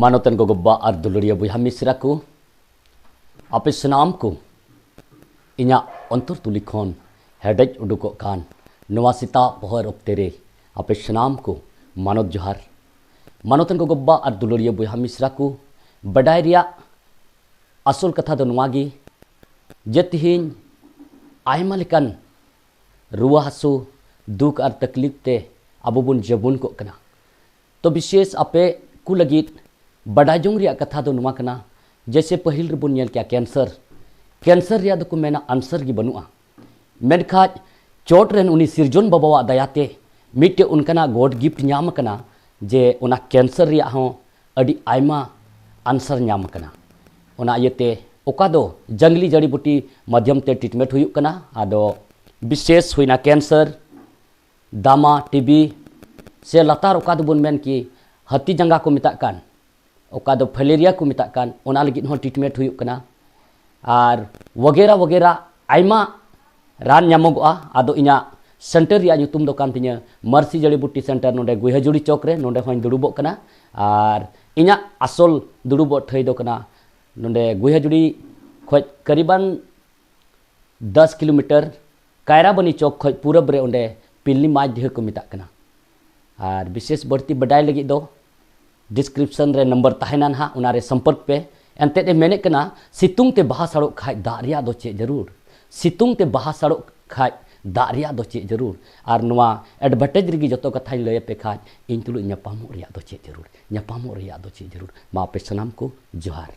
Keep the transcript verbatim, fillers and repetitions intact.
ᱢᱟᱱᱚᱛᱟᱱ ᱜᱚᱜᱚ ᱵᱟᱵᱟ ᱟᱨ ᱫᱩᱞᱟᱹᱲᱤᱭᱟᱹ ᱵᱚᱭᱦᱟ ᱢᱤᱥᱨᱟ ᱠᱚ, ᱟᱯᱮ ᱥᱟᱱᱟᱢ ᱠᱚ ᱤᱧᱟᱹᱜ ᱚᱱᱛᱚᱨ ᱛᱩᱞᱤ ᱠᱷᱚᱱ ᱦᱮᱰᱮᱡ ᱩᱰᱩᱠᱚᱜ ᱠᱟᱱ ᱱᱚᱣᱟ ᱥᱮᱛᱟᱜ ᱯᱚᱦᱚᱨ ᱚᱠᱛᱮ ᱨᱮ ᱟᱯᱮ ᱥᱟᱱᱟᱢ ᱠᱚ ᱢᱟᱱᱚᱛ ᱡᱚᱦᱟᱨ᱾ ᱢᱟᱱᱚᱛᱟᱱ ᱜᱚᱜᱚ ᱵᱟᱵᱟ ᱟᱨ ᱫᱩᱞᱟᱹᱲᱤᱭᱟᱹ ᱵᱚᱭᱦᱟ ᱢᱤᱥᱨᱟ ᱠᱚ, ᱵᱟᱰᱟᱭ ᱨᱮᱭᱟᱜ ᱟᱥᱚᱞ ᱠᱟᱛᱷᱟ ᱫᱚ ᱱᱚᱣᱟ ᱜᱮ ᱡᱮ ᱛᱮᱦᱮᱧ ᱟᱭᱢᱟ ᱞᱮᱠᱟᱱ ᱨᱩᱣᱟᱹ ᱦᱟᱹᱥᱩ, ᱫᱩᱠ ᱟᱨ ᱛᱟᱠᱞᱤᱯ ᱛᱮ ᱟᱵᱚ ᱵᱚᱱ ᱡᱟᱹᱵᱩᱱ ᱠᱚᱜ ᱠᱟᱱᱟ᱾ ᱛᱚ ᱵᱤᱥᱮᱥ ᱟᱯᱮ ᱠᱚ ᱞᱟᱹᱜᱤᱫ ᱵᱟᱰᱟᱭ ᱡᱚᱝ ᱨᱮᱭᱟᱜ ᱠᱟᱛᱷᱟ ᱫᱚ ᱱᱚᱣᱟ ᱠᱟᱱᱟ, ᱡᱮᱭᱥᱮ ᱯᱟᱹᱦᱤᱞ ᱨᱮᱵᱚᱱ ᱧᱮᱞ ᱠᱮᱭᱟ ᱠᱮᱱᱥᱟᱨ᱾ ᱠᱮᱱᱥᱟᱨ ᱨᱮᱭᱟᱜ ᱫᱚᱠᱚ ᱢᱮᱱᱟ ᱟᱱᱥᱟᱨ ᱜᱮ ᱵᱟᱹᱱᱩᱜᱼᱟ᱾ ᱢᱮᱱᱠᱷᱟᱡ ᱪᱚᱴ ᱨᱮᱱ ᱩᱱᱤ ᱥᱤᱨᱡᱚᱱ ᱵᱟᱵᱟᱣᱟᱜ ᱫᱟᱭᱟᱛᱮ ᱢᱤᱫᱴᱮᱡ ᱚᱱᱠᱟᱱᱟᱜ ᱜᱚᱰ ᱜᱤᱯᱷᱴ ᱧᱟᱢ ᱟᱠᱟᱱᱟ ᱡᱮ ᱚᱱᱟ ᱠᱮᱱᱥᱟᱨ ᱨᱮᱭᱟᱜ ᱦᱚᱸ ᱟᱹᱰᱤ ᱟᱭᱢᱟ ᱟᱱᱥᱟᱨ ᱧᱟᱢ ᱟᱠᱟᱱᱟ᱾ ᱚᱱᱟ ᱤᱭᱟᱹᱛᱮ ᱚᱠᱟ ᱫᱚ ᱡᱟᱝᱞᱤ ᱡᱟᱲᱤ ᱵᱩᱴᱤ ᱢᱟᱫᱽᱫᱷᱚᱢ ᱛᱮ ᱴᱨᱤᱴᱢᱮᱱᱴ ᱦᱩᱭᱩᱜ ᱠᱟᱱᱟ, ᱟᱫᱚ ᱵᱤᱥᱮᱥ ᱦᱩᱭᱱᱟ ᱠᱮᱱᱥᱟᱨ, ᱫᱟᱢᱟ, ᱴᱤᱵᱤ, ᱥᱮ ᱞᱟᱛᱟᱨ ᱚᱠᱟ ᱫᱚᱵᱚᱱ ᱢᱮᱱ ᱠᱤ ᱦᱟᱹᱛᱤ ᱡᱟᱸᱜᱟ ᱠᱚ ᱢᱮᱛᱟᱜ ᱠᱟᱱ, ᱚᱠᱟ ᱫᱚ ᱯᱷᱟᱭᱞᱮᱨᱤᱭᱟ ᱠᱚ ᱢᱮᱛᱟᱜ ᱠᱟᱱ, ᱚᱱᱟ ᱞᱟᱹᱜᱤᱫ ᱦᱚᱸ ᱴᱨᱤᱴᱢᱮᱱᱴ ᱦᱩᱭᱩᱜ ᱠᱟᱱᱟ᱾ ᱟᱨ ᱣᱟᱜᱮᱨᱟ ᱣᱟᱜᱮᱨᱟ ᱟᱭᱢᱟ ᱨᱟᱱ ᱧᱟᱢᱚᱜᱚᱜᱼᱟ᱾ ᱟᱫᱚ ᱤᱧᱟᱹᱜ ᱥᱮᱱᱴᱟᱨ ᱨᱮᱭᱟᱜ ᱧᱩᱛᱩᱢ ᱫᱚ ᱠᱟᱱ ᱛᱤᱧᱟᱹ ᱢᱟᱨᱥᱤ ᱡᱟᱲᱤ ᱵᱩᱴᱤ ᱥᱮᱱᱴᱟᱨ, ᱱᱚᱰᱮ ᱜᱩᱭᱦᱟᱡᱩᱲᱤ ᱪᱚᱠ ᱨᱮ, ᱱᱚᱰᱮ ᱦᱚᱸᱧ ᱫᱩᱲᱩᱵᱚᱜ ᱠᱟᱱᱟ᱾ ᱟᱨ ᱤᱧᱟᱹᱜ ᱟᱥᱚᱞ ᱫᱩᱲᱩᱵᱚᱜ ᱴᱷᱟᱹᱭ ᱫᱚ ᱠᱟᱱᱟ ᱱᱚᱰᱮ ᱜᱩᱭᱦᱟᱡᱩᱲᱤ ᱠᱷᱚᱡ ᱠᱟᱨᱤᱵᱟᱱ ᱫᱚᱥ ᱠᱤᱞᱳᱢᱤᱴᱟᱨ ᱠᱟᱭᱨᱟᱵᱟᱱᱤ ᱪᱚᱠ ᱠᱷᱚᱡ ᱯᱩᱨᱩᱵ ᱨᱮ, ᱚᱸᱰᱮ ᱯᱤᱞᱱᱤ ᱢᱟᱡᱽ ᱰᱤᱦᱟᱹ ᱠᱚ ᱢᱮᱛᱟᱜ ᱠᱟᱱᱟ᱾ ᱟᱨ ᱵᱤᱥᱮᱥ ᱵᱟᱹᱲᱛᱤ ᱵᱟᱰᱟᱭ ᱞᱟᱹᱜᱤᱫ ᱫᱚ ᱰᱤᱥᱠᱨᱤᱯᱥᱚᱱ ᱨᱮ ᱱᱟᱢᱵᱟᱨ ᱛᱟᱦᱮᱱᱟ ᱱᱟᱦᱟᱜ, ᱚᱱᱟ ᱨᱮ ᱥᱚᱢᱯᱚᱨᱠ ᱯᱮ᱾ ᱮᱱᱛᱮᱫ ᱮ ᱢᱮᱱᱮᱫ ᱠᱟᱱᱟ, ᱥᱤᱛᱩᱝ ᱛᱮ ᱵᱟᱦᱟ ᱥᱟᱲᱚᱜ ᱠᱷᱟᱡ ᱫᱟᱜ ᱨᱮᱭᱟᱜ ᱫᱚ ᱪᱮᱫ ᱡᱟᱹᱨᱩᱲ? ᱥᱤᱛᱩᱝ ᱛᱮ ᱵᱟᱦᱟ ᱥᱟᱲᱚᱜ ᱠᱷᱟᱡ ᱫᱟᱜ ᱨᱮᱭᱟᱜ ᱫᱚ ᱪᱮᱫ ᱡᱟᱹᱨᱩᱲ? ᱟᱨ ᱱᱚᱣᱟ ᱮᱰᱵᱷᱟᱨᱴᱟᱭᱤᱡᱽ ᱨᱮᱜᱮ ᱡᱚᱛᱚ ᱠᱟᱛᱷᱟᱧ ᱞᱟᱹᱭ ᱟᱯᱮ ᱠᱷᱟᱡ, ᱤᱧ ᱛᱩᱞᱩᱡ ᱧᱟᱯᱟᱢᱚᱜ ᱨᱮᱭᱟᱜ ᱫᱚ ᱪᱮᱫ ᱡᱟᱹᱨᱩᱲ? ᱧᱟᱯᱟᱢᱚᱜ ᱨᱮᱭᱟᱜ ᱫᱚ ᱪᱮᱫ ᱡᱟᱹᱨᱩᱲ? ᱢᱟ ᱟᱯᱮ ᱥᱟᱱᱟᱢ ᱠᱚ ᱡᱚᱦᱟᱨ᱾